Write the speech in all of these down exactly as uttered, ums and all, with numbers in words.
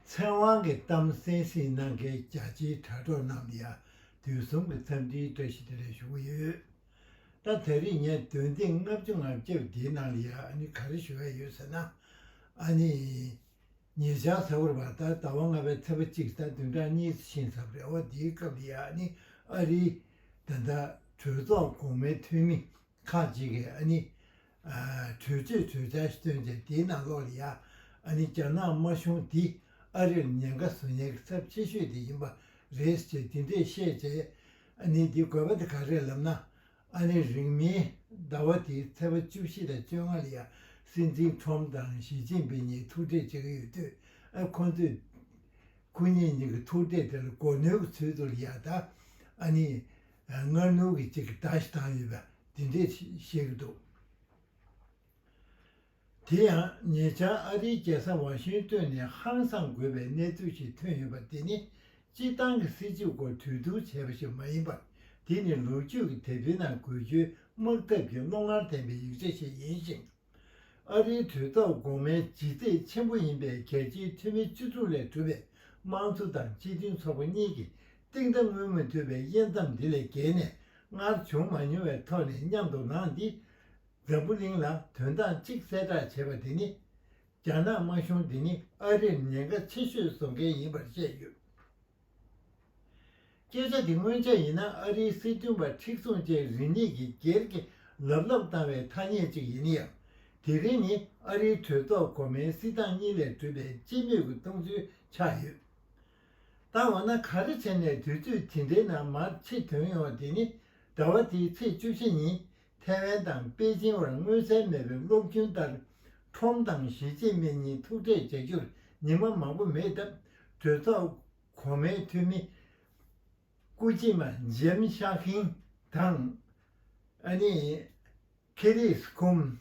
ཚེ་དབང་གི་གཏམ་གསན་གཟིགས་གནང་མཁན་རྒྱ་ཆེའི་དྲ་གྲོགས་རྣམས་ལ་ཡང་དུས་གསུམ་གྱི་འཚམས་འདྲིའི་བཀྲ་ཤིས་བདེ་ལེགས་ཞུ་གི་ཡོད། ད་ད་རེས་ངས་འདོན་ཐེངས་ལྔ་བཅུ་ང་བརྒྱད་འདིའི་ནང་ལ་ཡང་ཨ་ནི་ག་རེ་ཞུ་ཡ་ཡོད་ཟེར་ན། ཨ་ནི། ཉེ་ཆར་ཟེར་བ་རེད་པ། ད་ཟླ་བ་ལྔ་པའི་ཚེས་པ་གཅིག་ད་བདུན་ཕྲག་གཉིས་ཕྱིན་ཚར་བ་རེད། འོ་དེའི་སྐབས་ལ་ཡང་ཨ་ནི་ཨ་རིའི་ད་ལྟ་གྲོས་ཚོགས་གོང་མའི་འཐུས་མི་ཁག་ཅིག་གིས་ཨ་ནི། ཨ། གྲོས་ཆོད་གྲོས་འཆར་ཞིག་བཏོན་བྱས་དེའི་ནང་ལོགས་ལ་ཡ། ཨ་ནི་རྒྱ་ནག་དམར་གཞུང་འདི་ཨ་རིར་ཉེན་ཁ་བཟོ་མཁན་གྱི་ཚབས་ཆེ་ཤོས་དེ་ཡིན་པ་རེད་ཅེས་དེ་འདྲས་བཤད་བྱས། ཨ་ནི་འདི་དགོས་པ་དེ་ག་རེ་རེད་ལབ་ན། ཨ་ནི་རིང་མིན་ཟླ་བ་འདིའི་ཚེས་པ་བཅུ་བཞི་དང་བཅོ་ལྔ་ལ་ཡ་སྲིད་འཛིན་ཁྲོམ་དང་ཞི་ཅིན་ཕིན་གཉིས་ཐུག་འཕྲད་བྱེད་ཀྱི་ཡོད་དུས། ཨ། ཁོང་ཚོས་ཁོ་གཉིས་གཉིས་ཀྱི་ཐུག་འཕྲད་དེ་ལ་མགོ་གནོན་གྱི་ཚུལ་དུ་ལ་ཡ་ད། ཨ་ནི། སྔ་སྣུར་གྱི་ཅིག་གི་བརྡ་ཞིག་བཏང་ཡོད་པ་དེ་འདྲས་བཤད་ཀྱི་འདུག་དེ་ཡང་ཉེ་ཆར་ཨ་རིའི་རྒྱལ་ས་ཝ་ཤིང་ཏོན་ནས་ཧང་སངས་དགོས་པའི་གནས་ཚུལ་ཞིག་ཐོན་ཡོད་པ་དེ་ནི་སྤྱིར་བཏང་གི་སྲིད་ཇུས་སྐོར་གྲོས་བསྡུར་བྱས་པ་ཞིག་མ་ཡིན་པར། དེ་ནི་ལོ་རྒྱུས་ཀྱི་དེབ་ཐེར་ནང་འགོད་རྒྱུའི་དམག་འཐབ་ཀྱི་རྣོ་ངར་ལྡན་པའི་ཡིག་ཆ་ཞིག་ཡིན་ཞིང་། ཨ་རིའི་གྲོས་ཚོགས་གོང་མའི་ལྗིད་ཚད་ཆེན་པོ་ཡིན་པའི་རྒྱལ་སྤྱིའི་འཐུས་མི་བཅུ་དྲུག་ལས་གྲུབ་པའི་དམངས་གཙོ་དང་སྤྱི་མཐུན་ཚོགས་པ་གཉིས་ཀྱིས་གཏིང་མཐའ་མངོན་མི་ཐུབ་པའི་དབྱེ་མཚམས་འདི་ལས་བརྒལ་ནས་སྔར་བྱུང་མ་མྱོང་བའི་ཐོག་ནས་མཉམ་དུ་ལངས་ཏེ། འཛམ་བུ་གླིང་ལ་དོན་དག་གཅིག་གསལ་བསྒྲགས་བྱས་པ་དེ་ནི། རྒྱ་ནག་དམར་གཞུང་འདི་ནི་ཨ་རིར་ཉེན་ཁ་ཆེ་ཤོས་བཟོ་མཁན་ཡིན་པར་བཤད་ཡོད། སྐད་ཆ་འདི་སྔོན་ཆད་ཡིན་ན་ཨ་རིའི་སྲིད་དོན་པ་མཁྲེགས་བཟུང་བཅས་རེ་གཉིས་ཀྱིས་སྒེར་གྱི་ལབ་ལབ་བཏང་བའི་ཐ་སྙད་ཅིག་ཡིན་ཡང་། དེ་རིང་ནི་ཨ་རིའི་གྲོས་ཚོགས་གོང་མའི་སྲིད་ཐང་གཉིས་ལས་གྲུབ་པའི་སྤྱི་མོས་ཀྱི་སྟོང་ཚུལ་ཆགས་ཡོད། ད་འོ་ན་ག་རེ་བྱས་ནས་དུས་ཚོད་དེ་འདྲའི་ནང་མར་ཕྱིར་ཐོན་ཡོང་བ་དེ་ནི་ཟླ་བ་འདིའི་ཚེས་བཅུ་བཞི་ཉིན་ཐའེ་ཝན་དང་པེ་ཅིང་བར་མངོན་གསལ་མེད་པའི་གློག་རྒྱུན་ལྟར་ཁྲོམ་དང་ཞི་ཅིན་ཕིན་གཉིས་ཐུག་འཕྲད་བྱ་རྒྱུར་ཉི་མ་མང་པོ་མེད་སྟབས། གྲོས་ཚོགས་གོང་མའི་འཐུས་མི་སྐུ་སྐྱེས་མ་ཇེམ་ཤ་ཧིན་དང་། ཨ་ནི་ཁེ་རིས་ཁུམ།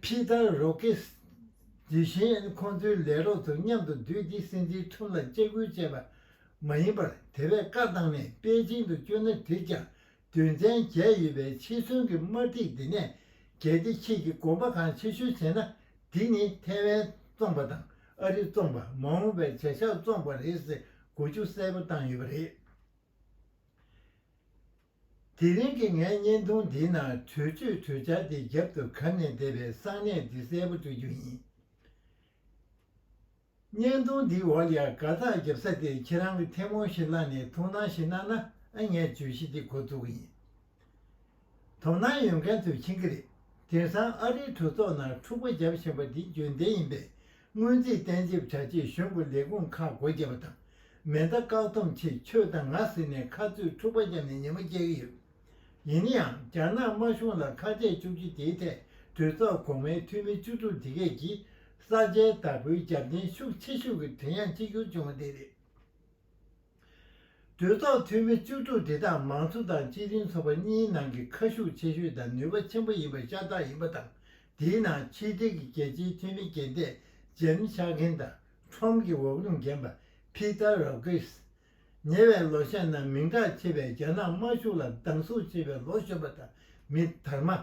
ཕི་ཏར་རོ་ཀེ་སི། དེ་བཞིན་ཁོང་ཚོའི་ལས་རོགས་ཚོ་མཉམ་དུ་འདུས་ཏེ་སྲིད་འཛིན་ཁྲོམ་ལ་ལྕག་སྐུལ་བྱས་པ་མ་ཡིན་པར། དེ་བས་བཀའ་བཏང་ནས་པེ་ཅིང་དུ་བསྐྱོད་ན་འགྲིག་ཀྱང་། དོན་ཚན་བརྒྱད་ཡོད་པའི་ཕྱི་ཚུལ་གྱི་དམར་ཐིག་འདི་ནས། གལ་ཏེ་ཁྱེད་ཀྱིས་དགོངས་པ་གང་ཆེ་ཤོས་བྱས་ན། འདི་ནི་ཐའེ་ཝན་བཙོངས་པ་དང་ཨ་རི་བཙོངས་པ། མ་འོངས་པའི་བྱ་གཞག་བཙོངས་པ་རེད་ཟེར་གོ་རྒྱུ་གསལ་པོ་བཏང་ཡོད་པ་རེད། དེ་རིང་གི་ངའི་བརྙན་ཐུང་འདིའི་ནང་གྲོས་ཆོད་གྲོས་འཆར་དེ་རྒྱབ་ཏུ་གབ་ནས་བསྡད་པའི་གསང་གནད་འདི་གསལ་པོ་སྤྲོད་རྒྱུ་ཡིན། བརྙན་ཐུང་འདིའི་འོག་ལ་ཡང་དགའ་རྟགས་རྒྱབ་ས་དེ་ཁྱེད་རང་གིས་ཐལ་མོ་ཞིག་བསླངས་ནས་ཐུགས་སྣང་ཞིག་གནང་ན། ཨ། ངས་བརྗོད་གཞི་འདི་འགོ་འཛུགས་ཀྱི་ཡིན། དོ་སྣང་ཡོད་མཁན་ཚོས་མཁྱེན་གྱི་རེད། དེང་སང་ཨ་རིའི་གྲོས་ཚོགས་ནང་འཁྲུག་པ་རྒྱབ་བཞིན་པ་འདི་རྒྱུན་ལྡན་ཡིན་པས། སྔོན་རྩིས་གཏན་འབེབས་བྱ་ཆེད་གཞུང་གི་ལས་ཁུངས་ཁག་སྒོ་བརྒྱབ་པ་དང་། མེ་མདའ་བཀག་སྡོམ་ཆེད་ཁྱོད་དང་ང་ཟེར་ནས་ཁ་རྩོད་འཁྲུག་པ་བརྒྱབ་ནས་ཉི་མ་སྐྱེལ་གྱི་ཡོད། ཡིན་ན་ཡང་རྒྱ་ནག་དམར་གཞུང་ལ་ཁ་གཏད་གཅོག་རྒྱུ་དེའི་ཐད་གྲོས་ཚོགས་གོང་མའི་འཐུས་མི་བཅུ་དྲུག་དེ་གས་ཀྱིས་ས་ཆའི་བདག་པོའི་རྒྱབ་རྟེན་ཤུགས་ཆེ་ཤོས་ཀྱི་དྲན་གཡེང་གཅིག་གྱུར་བྱུང་བ་དེ་རེད། གྲོས་ཚོགས་འཐུས་མི་བཅུ་དྲུག་དེ་དག་མང་གཙོ་དང་སྤྱི་མཐུན་ཚོགས་པ་གཉིས་ནང་གི་ཁ་ཤུགས་ཆེ་ཤོས་དང་ནུས་པ་ཆེན་པོ་ཡིན་པ་ཤ་སྟག་ཡིན་པ་དང་། དེའི་ནང་ཕྱི་འབྲེལ་གྱི་རྒྱལ་སྤྱིའི་འཐུས་མི་རྒན་གྲས་ཇེམ་ཤ་ཁིན་དང་ཁྲོམ་གྱི་འོག་རུམ་རྒན་པ་ཕི་ཏར་རོ་ཀིར་སི། ཉེ་བའི་ལོ་ཤས་ནང་མིང་གྲགས་ཆེ་བའི་རྒྱ་ནག་དམར་ཤོག་ལ་སྡང་ཟུག་ཆེ་བའི་ལོ་གཞོན་པ་དང་མི་དར་མ།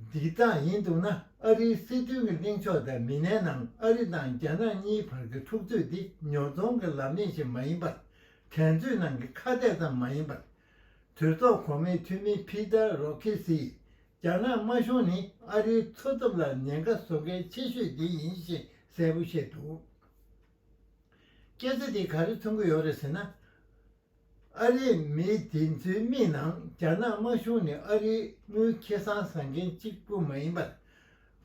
འདི་དག་ཡིན་འདུག་ན། ཨ་རིའི་སྲིད་དོན་གྱི་གླེང་ཕྱོགས་དང་མི་སྣའི་ནང་ཨ་རི་དང་རྒྱ་ནག་གཉིས་བར་གྱི་འཁྲུག་རྩོད་འདི་ཉོ་ཚོང་གི་ལམ་སྣེ་ཞིག་མ་ཡིན་པར། འགྲན་རྩོད་ནང་གི་ཁ་གཏད་ཙམ་མ་ཡིན་པར། གྲོས་ཚོགས་གོང་མའི་འཐུས་མི་ཕི་ཏར་རོ་ཁེ་སིས། རྒྱ་ནག་དམར་གཞུང་ནི་ཨ་རིའི་འཚོ་ཐབས་ལ་ཉེན་ཁ་བཟོ་མཁན་ཆེ་ཤོས་འདི་ཡིན་ཞེས་གསལ་པོ་བཤད་འདུག་སྐད་ཆ་འདིས་ག་རེ་མཚོན་གྱི་ཡོད་རེད་ཟེར་ན། ཨ་རིའི་མི་དེ་ཚོའི་མིག་ནང་རྒྱ་ནག་དམར་གཞུང་ནི་ཨ་རིའི་དངུལ་ཁེ་བཟང་ཟ་མཁན་གཅིག་པུ་མ་ཡིན་པར།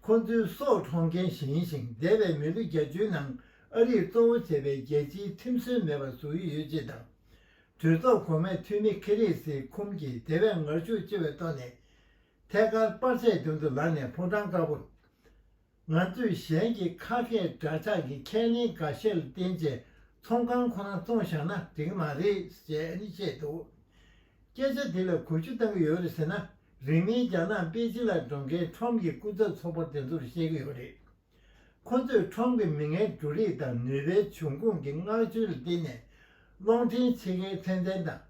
ཁོ་ཚོའི་སྲོག་འཕྲོག་མཁན་ཞིག་ཡིན་ཞིང་། འདས་པའི་མི་ལོ་བརྒྱད་ཅུའི་ནང་ཨ་རིས་གཙོ་བོ་བྱས་པའི་རྒྱལ་སྤྱིའི་ཁྲིམས་སྲོལ་མེད་པར་བཟོ་ཡི་ཡོད་ཅེས་དང་། གྲོས་ཚོགས་གོང་མའི་འཐུས་མི་ཁེ་རི་སི་ཁུམ་གྱིས་དེ་བས་ངར་ཤུགས་ཆེ་བའི་ཐོག་ནས། ཐད་ཀར་པར་ཆས་མདུན་དུ་ལངས་ནས་ཕོ་བྲང་དཀར་པོར། ང་ཚོས་གཞན་གྱི་ཁ་སྐད་འདྲ་ཆགས་ཀྱི་ཁས་ལེན་འགའ་ཤས་ལ་བརྟེན་བྱས་ཚོང་ཁང་ཁོ་རང་བཙོང་བཞག་ན་འགྲིག་གི་མ་རེད་ཅེས་ནི་བཤད་འདུག་སྐད་ཆ་འདི་ལ་གོ་རྒྱུ་གཏང་གི་ཡོད་རེད་ཟེར་ན། རིང་མིན་རྒྱ་ནག་པེ་ཅིན་ལ་འགྲོ་མཁན་ཁྲོམ་གྱི་སྐུ་ཚབ་ཚོགས་པ་དེ་ཚོར་བཤད་ཀྱི་ཡོད་རེད། ཁོ་ཚོས་ཁྲོམ་གྱི་མི་ངན་འབྲུ་རིགས་དང་ནུས་པའི་འབྱུང་ཁུངས་ཀྱི་མངགས་བཅོལ་ལ་བརྟེན་ནས། གློག་འཕྲིན་ཕྱེད་ཀའི་ཚན་རྩལ་དང་།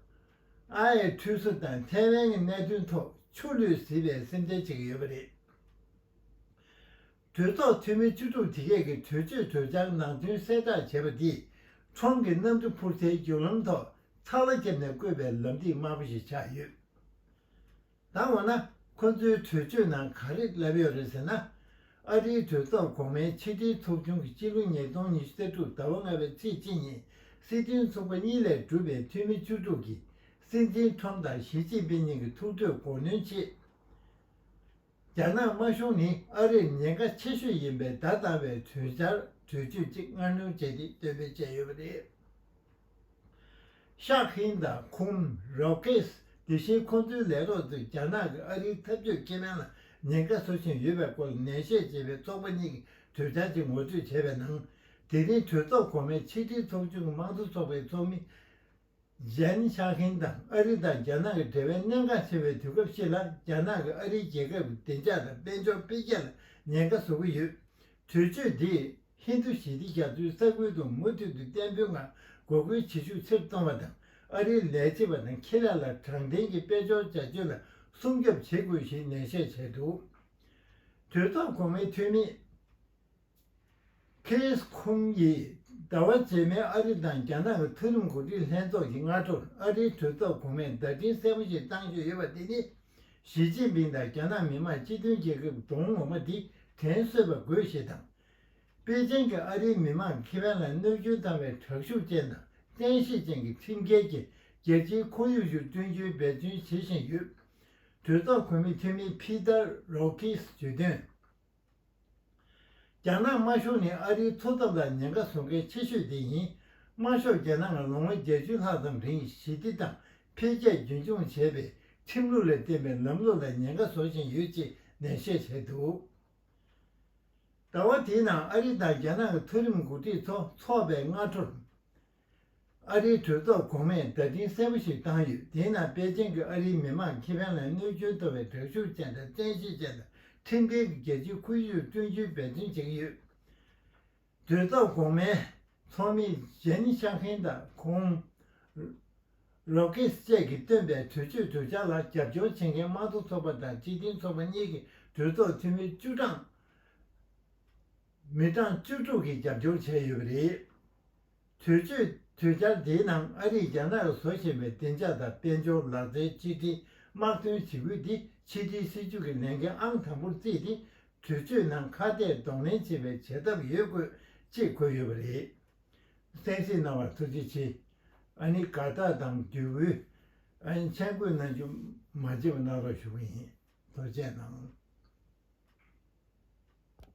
ཨའི་འཕྲུལ་བཟོ་དང་ཐའེ་ཝན་གྱི་གནད་དོན་ཐོག་ཆུ་ལུད་ཟིལ་བའི་སེམས་ཁྲལ་བྱེད་ཀྱི་ཡོད་པ་རེད། གྲོས་ཚོགས་འཐུས་མི་བཅུ་དྲུག་དེ་གས་ཀྱི་གྲོས་ཆོད་གྲོས་འཆར་ནང་དོན་གསལ་བསྒྲགས་བྱས་པ་འདིས་ཁྲོམ་གྱི་གནམ་གྲུ་འཕུར་སའི་རྒྱུག་ལམ་ཐོག་ཚ་ལ་བརྒྱབ་ནས་བཀོད་པའི་ལམ་ཐིག་དམར་པོ་ཞིག་ཆགས་ཡོད། ད་འོ་ན་ཁོ་ཚོའི་གྲོས་ཆོད་ནང་ག་རེ་ལབ་ཡོད་རེད་ཟེར་ན། ཨ་རིའི་གྲོས་ཚོགས་གོང་མའི་ཕྱི་དྲིལ་ཚོགས་ཆུང་གིས་ཕྱི་ལོ་ཉིས་སྟོང་ཉི་ཤུ་རྩ་དྲུག་ཟླ་བ་ལྔ་པའི་ཚེས་གཅིག་ཉིན་སྲིད་དོན་ཚོགས་པ་གཉིས་ལས་གྲུབ་པའི་འཐུས་མི་བཅུ་དྲུག་གིས་སྲིད་འཛིན་ཁྲོམ་དང་ཞི་ཅིན་ཕིན་གཉིས་ཀྱི་ཐུག་འཕྲད་གོ་སྣོན་ཆེད། རྒྱ་ནག་དམར་གཞུང་ནི་ཨ་རིར་ཉེན་ཁ་ཆེ་ཤོས་ཡིན་པའི་བརྡ་བཏང་བའི་གྲོས་འཆར་གྲོས་ཆོད་ཅིག་སྔ་སྣུར་བྱས་ཏེ་གཏན་འབེབས་བྱས་ཡོད་པ་རེད། ཤག་ཧིན་དང་ཁུམ། རོ་ཀེས། དེ་བཞིན་ཁོང་ཚོའི་ལས་རོགས་ཚོས་རྒྱ་ནག་གིས་ཨ་རིའི་འཐབ་ཇུས་ཁེ་ཕན་ལ་ཉེན་ཁ་བཟོ་བཞིན་ཡོད་པའི་སྐོར་ནན་བཤད་བྱེད་པའི་ཚོགས་པ་གཉིས་ཀྱི་གྲོས་འཆར་ཅིག་ངོ་སྤྲོད་བྱས་པའི་ནང་། དེ་རིང་གྲོས་ཚོགས་གོང་མའི་ཕྱི་དྲིལ་ཚོགས་ཆུང་གི་དམངས་གཙོ་ཚོགས་པའི་ཚོགས་མི་ཇན་ཤག་ཧིན་དང་ཨ་རི་དང་རྒྱ་ནག་གི་འབྲེལ་བའི་གནད་འགག་ཆེ་བའི་དུས་སྐབས་ཤིག་ལ་རྒྱ་ནག་གིས་ཨ་རིའི་རྒྱལ་ཁབ་ཀྱི་བདེ་འཇགས་དང་དཔལ་འབྱོར་འཕེལ་རྒྱས་ལ་ཉེན་ཁ་བཟོ་གི་ཡོད། གྲོས་ཆོད་འདིས་ཧིན་རྡུ་ཞི་བདེ་རྒྱ་མཚོའི་ས་ཁུལ་དུ་མུ་མཐུད་དུ་བརྟན་པོའི་ངང་འགོག་རྒོལ་བྱེད་ཤུགས་ཆེར་གཏོང་བ་དང་། ཨ་རིའི་ལས་བྱེད་པ་དང་ཁེ་ལས་ལ་དྲང་བདེན་གྱི་དཔལ་འབྱོར་བྱ་སྤྱོད་ལ་སྲུང་སྐྱོབ་བྱེད་དགོས་ཞེས་ནན་བཤད་བྱས་འདུག་གྲོས་ཚོགས་གོང་མའི་འཐུས་མི་ཁེ་རིས་ཁུམ་ཡིས་ཟླ་བ་རྗེས་མའི་ཨ་རི་དང་རྒྱ་ནག་གི་མཐོ་རིམ་འགོ་ཁྲིད་ལྷན་ཚོགས་ཀྱི་སྔ་དྲོར་ཨ་རིའི་གྲོས་ཚོགས་གོང་མས་བརྡ་འཕྲིན་གསལ་པོ་ཞིག་བཏང་བཞིན་ཡོད་པ་དེ་ནི། ཞི་ཅིན་ཕིང་དང་རྒྱ་ནག་མི་དམངས་སྤྱི་མཐུན་རྒྱལ་ཁབ་གདོང་ངོ་མ་འདི་དྲན་གསོས་པ་དགོས་ཞེས་དང་། པེ་ཅིང་གིས་ཨ་རིའི་མི་དམངས་ཁེ་ཕན་ལ་གནོད་སྐྱོན་བཏང་བའི་དྲག་ཤུགས་ཅན་དང་བཙན་ཤེད་ཅན་གྱི་ཁྲིམས་འགལ་གྱི་རྒྱལ་སྤྱིའི་ཁོར་ཡུག་ཞིག་བསྐྲུན་རྒྱུའི་འབད་བརྩོན་བྱེད་བཞིན་ཡོད། གྲོས་ཚོགས་གོང་མའི་འཐུས་མི་ཕི་ཏར་རོ་ཁིས་བརྗོད་དོན། རྒྱ་ནག་དམར་གཞུང་ནི་ཨ་རིའི་འཚོ་ཐབས་ལ་ཉེན་ཁ་བཟོ་མཁན་ཆེ་ཤོས་དེ་ཡིན། དམར་ཤོག་རྒྱ་ནག་ལ་ལོ་ངོ་བརྒྱད་ཅུ་ལྷག་ཙམ་རིང་ཞི་བདེ་དང་འཕེལ་རྒྱས་རྒྱུན་འཁྱོངས་བྱས་པའི་ཁྲིམས་ལུགས་ལ་བརྟེན་པའི་ལམ་ལུགས་ལ་ཉེན་ཁ་བཟོ་བཞིན་ཡོད་ཅེས་ནན་བཤད་བྱས་འདུག་ཟླ་བ་དེའི་ནང་ཨ་རི་དང་རྒྱ་ནག་གི་མཐོ་རིམ་འགོ་ཁྲིད་ཚོ་ཚོགས་པའི་སྔ་དྲོར། ཨ་རིའི་གྲོས་ཚོགས་གོང་མས་བརྡ་འཕྲིན་གསལ་པོ་ཞིག་བཏང་ཡོད། དེའི་ནང་པེ་ཅིང་གིས་ཨ་རིའི་མི་དམངས་ཁེ་ཕན་ལ་གནོད་སྐྱོན་གཏོང་བའི་དྲག་ཤུགས་ཅན་དང་བཙན་ཤེད་ཅན་དང་ཁྲིམས་འགལ་གྱི་རྒྱལ་སྤྱིའི་ཁོར་ཡུག་བསྐྲུན་རྒྱུའི་འབད་བརྩོན་བྱེད་ཀྱི་ཡོད། གྲོས་ཚོགས་གོང་མའི་ཚོགས་མི་ཇན་ཤག་ཧིན་དང་ཁོང་རོ་ཀེས་བཅས་ཀྱིས་བཏོན་པའི་གྲོས་ཆོད་གྲོས་འཆར་ལ་རྒྱབ་སྐྱོར་བྱེད་མཁན་དམངས་གཙོ་ཚོགས་པ་དང་སྤྱི་མཐུན་ཚོགས་པ་གཉིས་ཀྱི་གྲོས་ཚོགས་འཐུས་མི་བཅུ་གྲངས། མི་གྲངས་བཅུ་དྲུག་གིས་རྒྱབ་སྐྱོར་བྱས་ཡོད་པ་རེད། གྲོས་ཆོད་གྲོས་འཆར་འདིའི་ནང་ཨ་རིས་རྒྱ་ནག་གིས་བཟོ་བཞིན་པའི་བདེ་འཇགས་དང་དཔལ་འབྱོར། ལག་རྩལ། ཕྱི་འབྲེལ། དམག་དོན་བྱེད་ཁུལ་འདི་ཕྱི་འབྲེལ་སྲིད་ཇུས་ཀྱི་ལས་འགན་ཨང་དང་པོར་བརྩིས་ཏེ། གྲོས་ཆོད་ནང་ཁ་གཏད་གདོང་ལེན་བྱེད་པའི་བྱེད་ཐབས་ཡོད་དགོས་ཅེས་འཁོད་ཡོད་པ་རེད། གསན་གཟིགས་གནང་བར་ཐུགས་རྗེ་ཆེ། ཨ་ནི་དགའ་རྟགས་དང་བརྒྱུད་འཕུར། ཨ་ནི་མཆན་འགོད་གནང་རྒྱུ་མ་བརྗེད་པ་གནང་རོགས་ཞུ་གི་ཡིན། ཐུགས་རྗེ་གནང་།